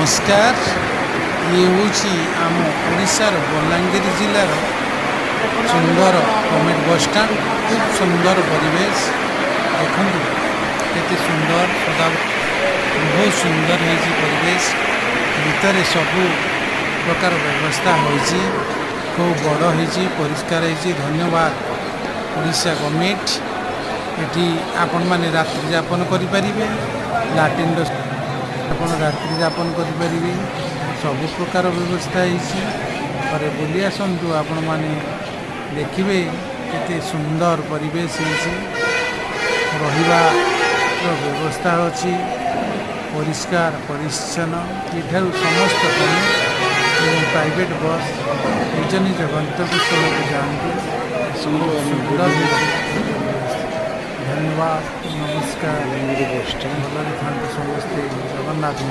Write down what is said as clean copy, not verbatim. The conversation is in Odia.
ନମସ୍କାର। ଇଏ ହେଉଛି ଆମ ଓଡ଼ିଶାର ବଲାଙ୍ଗୀର ଜିଲ୍ଲାର ସୁନ୍ଦର ଗଭର୍ଣ୍ଣମେଣ୍ଟ ବସଷ୍ଟାଣ୍ଡ। ଖୁବ୍ ସୁନ୍ଦର ପରିବେଶ। ଦେଖନ୍ତୁ କେତେ ସୁନ୍ଦର ସଦା, ବହୁତ ସୁନ୍ଦର ହେଇଛି ପରିବେଶ। ଭିତରେ ସବୁ ପ୍ରକାର ବ୍ୟବସ୍ଥା ହୋଇଛି। ଖୁବ୍ ବଡ଼ ହେଇଛି, ପରିଷ୍କାର ହେଇଛି। ଧନ୍ୟବାଦ ଓଡ଼ିଶା ଗଭର୍ଣ୍ଣମେଣ୍ଟ। ଏଠି ଆପଣମାନେ ରାତ୍ରି ଯାପନ କରିପାରିବେ। ଲାଟ୍ରିନ୍ର, ଆପଣ ରାତ୍ରି ଯାପନ କରିପାରିବେ। ସବୁ ପ୍ରକାର ବ୍ୟବସ୍ଥା ହେଇଛି। ଥରେ ବୁଲି ଆସନ୍ତୁ ଆପଣମାନେ, ଦେଖିବେ କେତେ ସୁନ୍ଦର ପରିବେଶ ହେଇଛି। ରହିବାର ବ୍ୟବସ୍ଥା ଅଛି, ପରିଷ୍କାର ପରିଚ୍ଛନ୍ନ। ଏଠାରୁ ସମସ୍ତ ଗଭର୍ଣ୍ଣମେଣ୍ଟ ଏବଂ ପ୍ରାଇଭେଟ୍ ବସ୍ ନିଜ ନିଜ ଗନ୍ତବ୍ୟସ୍ଥଳକୁ ଯାଆନ୍ତି। ଆସନ୍ତୁ, ଖୁବ୍ ଆମେ ସୁନ୍ଦର ବୁଲିବା। ହେଇଛି ପରିବେଶ। ଧନ୍ୟବାଦ, ନମସ୍କାର। ବଲାଙ୍ଗୀର ବସଷ୍ଟାଣ୍ଡ। ଭଲରେ ଥାନ୍ତୁ ସମସ୍ତେ। ଜଗନ୍ନାଥ।